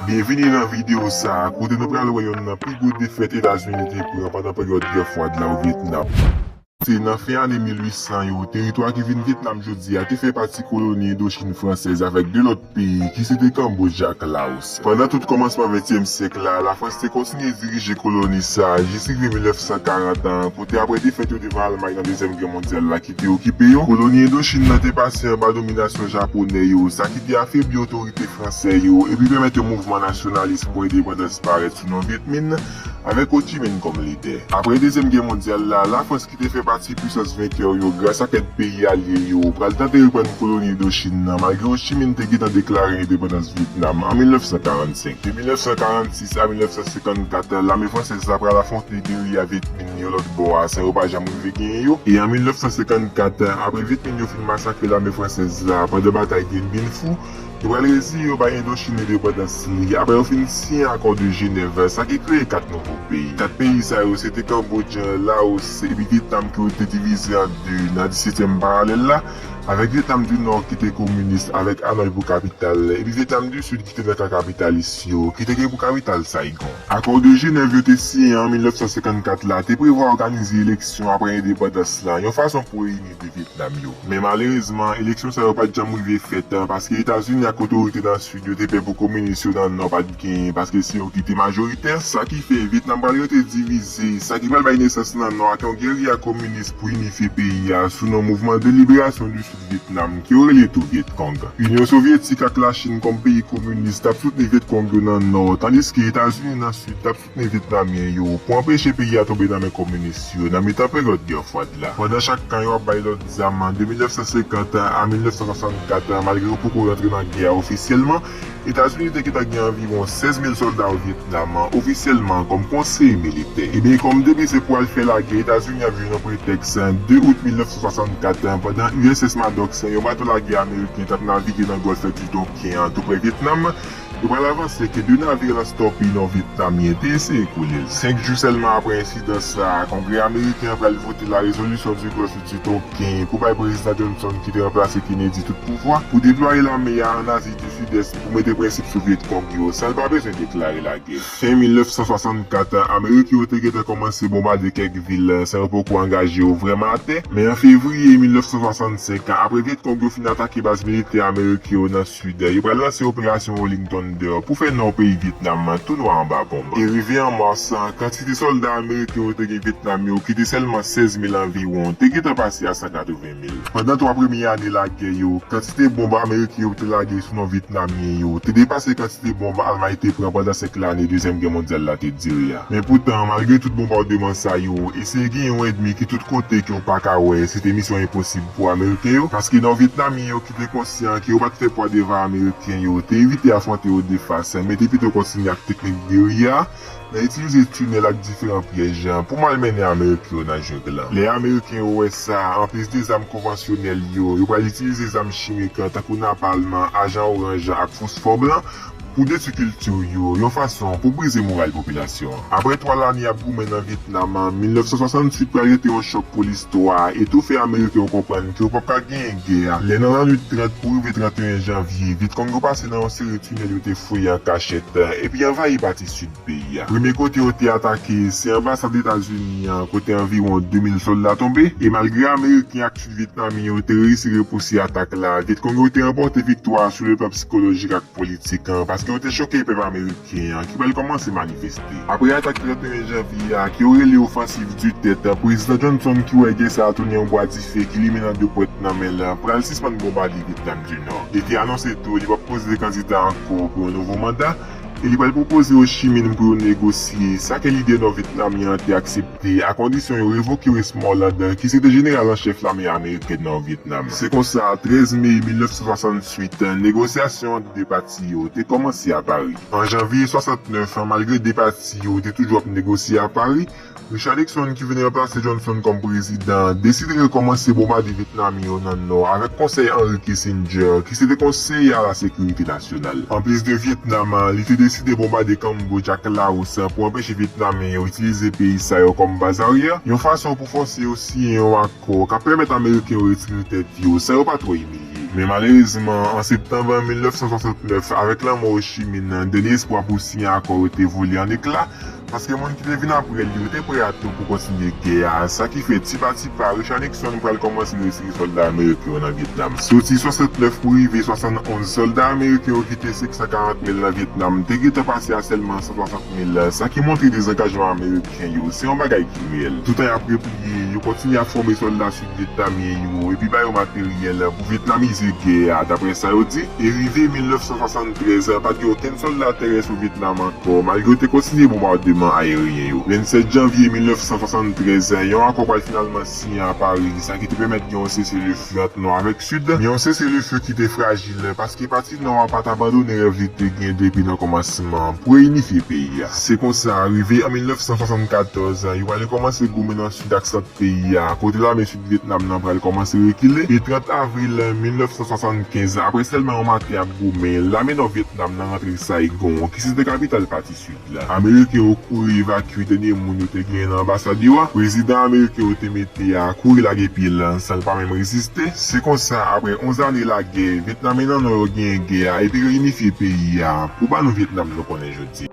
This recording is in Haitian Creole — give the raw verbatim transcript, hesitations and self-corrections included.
Byenvini nan videyo sa a, kote nou pral wè yonn nan pi gwo defèt Etazini te pran pandan peryòd Gè Fwad la o Vyetnam. Se nan fen ane mil uit san yo, teritwa ki vin Vyetnam jodi a te fè pati koloni Endochin fransèz avèk de lòt peyi, ki se te Kanbodj ak Laos. Pandan tout kòmansman ventyèm syèk la, Lafrans te kontinye dirije koloni sa a jis rive mil nèf san karant an, kote apre defèt yo devan Almay nan Dezyèm Gè Mondyal la ki te okipe yo, koloni Endochin nan te pase anba dominasyon Japonè yo, sa ki te afebli otorite fransè yo epi pèmèt yon mouvman nasyonalis pou endepandans parèt sou non Vietminh, avèk Ho Chi Minh kòm lidè. Apre Dezyèm Gè Mondyal la, Lafrans ki te fè pati pwisans venkè yo gras ak èd peyi alye yo, pral tante reprann koloni Endochin nan, malgre Ho Chi Minh te gentan deklare endepandans Vyetnam an mil nèf san karannsenk. De mil nèf san karannsis a mil nèf san senkannkat, lame fransèz la pral afwonte geriya Vietminh yo lòt bò a, san yo pa janm rive genyen yo. E an mil nèf san senkannkat, apre Vietminh yo fin masakre lame fransèz la pandan batay Dien Bien Phu, yo pral reziye yo bay Endochin endepandans li, apre yo fin siyen Akò de Jenèv, sa ki kreye kat nouvo peyi. Kat peyi sa yo, se te Kanbodj, Laos, epi Vyetnam ki yo te divize an de nan disetyèm paralèl la, avèk Vyetnam di Nò ki te kominis avèk Hanòy pou kapital, epi Vyetnam di Sid ki te nan kan kapitalis yo, ki te gen pou kapital Saigon. Akò de Jenèv yo te siyen an mil nèf san senkannkat la te prevwa òganize eleksyon apre endepandans lan, yon fason pou reyini de Vyetnam yo. Men malerezman, eleksyon sa yo pa t janm rive fèt, paske Etazini ak otorite nan Sid yo te pè pou kominis yo nan Nò pa t genyen, paske se yo ki te majoritè. Sa ki fè, Vyetnam pral rete divize, sa ki pral bay nesans nan Nò ak yon geriya kominis pou inifye peyi a, sou non Mouvement de Libération du Sud Vietnam, ke yo rele tou Viet Cong. Inyon Sovyetik ak Lachin kòm peyi kominis t ap soutni Viet Cong yo nan Nò, tandiske Etazini nan Sid t ap soutni Vyetnamyen yo pou anpeche peyi a tonbe nan men kominis yo nan mitan peryòd Gè Fwad la. Pandan chak kan yo ap bay lòt zam de mil nèf san senkant a mil nèf san swasannkat, malgre yo poko rantre nan gè a ofisyèlman, Etazini te gentan gen anviwon sèz mil sòlda o Vyetnam, ofisyèlman kòm konseye militè. Ebyen, kòm depi se pou al fè lagè, Etazini ap jwenn yon pretèks de out mil nèf san swasannkat, pandan U S S Maddox, yon bato lagè ameriken, t ap navige nan Gòlf di Tonkin an, toupre Vyetnam, yo pral avanse ke de navir lans tòpid non Vyetnamyen te eseye koule l. Senk jou sèlman apre ensidan sa a, Kongrè ameriken an pral vote la résolution du Golfe du Tonkin pou bay Prezidan Johnson ki te ranplase Kennedy tout pouvwa pou deplwaye lame a ann Azi di Sidès pou mete prensip sou Viet Cong yo san l pa bezwen deklare lagè. Fen mil nèf san swasannkat, Ameriken yo te gentan kòmanse bonbade kèk vil san yo poko angaje yo vrèman atè, men an fevriye mil nèf san swasannsenk, apre Viet Cong yo fin atake baz militè ameriken yo nan Sid, yo pral lanse operasyon Rolling Thunder pou fè non peyi Vyetnam tou nwa anba bonb. E rive an mas, kantite sòlda ameriken yo te gen Vyetnam yo, ki te sèlman sèz mil anviwon, te gentan pase a san katreven mil. Pandan twa premye ane lagè yo, kantite bonb ameriken yo te lage sou non Vyetnamyen yo te depase kantite bonb Almay te pran pandan senk lane Dezyèm Gè Mondyal la te dire a. Men poutan, malgre tout bonbòdman sa yo, eseye genyen yon ènmi ki tout kote ke w pa ka wè, se te misyon enposib pou Ameriken yo, paske non Vyetnamyen yo ki te konsyan ke yo pa t fè pwa devan Ameriken yo, te evite afwonte yo defas, men te pito kontinye ak teknik geriya, nan itilize tinèl ak diferan pyèj pou malmennen Ameriken yo nan jeng lan. Lè Ameriken yo wè sa, anplis de zam konvansyonèl yo, yo pral itilize zam chimik tankou napalm, ajan oranj ak fosfò blan pou detwi kilti yo, yon fason pou brize moral popilasyon an. Apre twa lane ap goumen nan Vyetnam, mil nèf san swasanntuit pral rete yon chòk pou listwa e tou fè Ameriken yo konprann ke yo p ap ka genyen gè a. Lè nan lannwit trant pou rive tranteyen janvye, Viet Cong yo pase nan yon seri tinèl yo te fouye an kachèt, epi anvayi pati sid peyi a. Premye kote yo te atake, se anbasad Etazini an, kote anviwon de mil sòlda tonbe, e malgre Ameriken ak Sid Vyetnamyen yo te reyisi repouse atak la, Viet Cong yo te ranpòte viktwa a sou le plan sikolojik ak politik, paske yo te choke pèp ameriken an, ki pral kòmanse manifeste. Apre atak tranteyen janvye a, ke yo rele Offensive du Tet, Prezidan Johnson, ki wè gè sa a tounen yon bwa dife ki limen nan de pwent nan men l, pral sispann bonbade Vyetnam di Nò. Li te anonse tou li p ap poze kandida ankò pou yon nouvo manda, e li pral pwopoze Ho Chi Minh pou yo negosye, sa ke lidè nò vyetnamyen an te aksepte, a kondisyon yo revoke Westmoreland, ki se te jeneral an chèf lame amerikèn nan Vyetnam. Se konsa, trèz me mil nèf san swasanntuit, negosyasyon ant de pati yo te kòmanse a Pari. An janvye swasantnèf, malgre de pati yo te toujou ap negosye a Pari, Richard Nixon, ki vin ranplase Johnson kòm prezidan, deside rekòmanse bonbade Vyetnamyen yo nan Nò avèk konsèy Henry Kissinger, ki se te konseye a la sekirite nasyonal. Anplis de Vyetnam, li te deside bonbade Kanbodj ak Laos pou anpeche Vyetnamyen yo itilize peyi sa yo kòm baz aryè, yon fason pou fòse yo siyen yon akò k ap pèmèt Ameriken yo retire tèt yo san yo pa twò imilye. Men malerezman, an septanm mil nèf san swasannnèf, avèk lanmò Ho Chi Minh, dènye espwa pou siyen akò yo te vole an ekla, paske moun ki te vin apre l yo te prè a tou pou kontinye gè a, sa ki fè ti pa ti pa Richard Nixon pral kòmanse retire sòlda ameriken yo nan Vyetnam. Soti swasannnèf pou rive swasannonz, sòlda ameriken yo ki te senk san karant mil nan Vyetnam te gentan pase a sèlman san swasann mil, sa ki montre dezangajman ameriken yo se yon bagay ki reyèl. Toutan y ap repliye, yo kontinye ap fòme sòlda sid vyetnamyen yo epi ba yo materyèl pou vyetnamize gè a, daprè sa yo di. E rive mil nèf san swasann trèz, pa t gen okenn sòlda tèrès ou Vyetnam ankò, malgre yo te kontinye bonbademan ayeryen yo. Vennsèt janvye mil nèf san swasann trèz, yon akò pral finalman siyen a Pari, sa ki te pèmèt gen yon seselefe ant Nò avèk Sid, men yon seselefe ki te frajil, paske pati Nò a pa t abandone rèv li te gen depi nan kòmansman pou reyinifye peyi a. Se konsa, rive an mil nèf san swasannkatòz, yo prale kòmanse goumen nan Sid ak Sant peyi a, kote lame Sid Vyetnam nan pral kòmanse rekile, e trant avril mil nèf san swasannkenz, apre sèlman yon maten ap goumen, lame Nò Vyetnam nan rantre Saigon, ki se te kapital pati Sid la. Ameriken yo kouri evakye dènye moun yo te genyen nan anbasad yo a. Prezidan ameriken yo te mete a kouri lage pye l san l pa menm reziste. Se konsa, apre onz ane lagè, Vyetnamyen nan Nò yo genyen gè a epi reyinifye peyi a pou ba nou Vyetnam nou konnen jodi.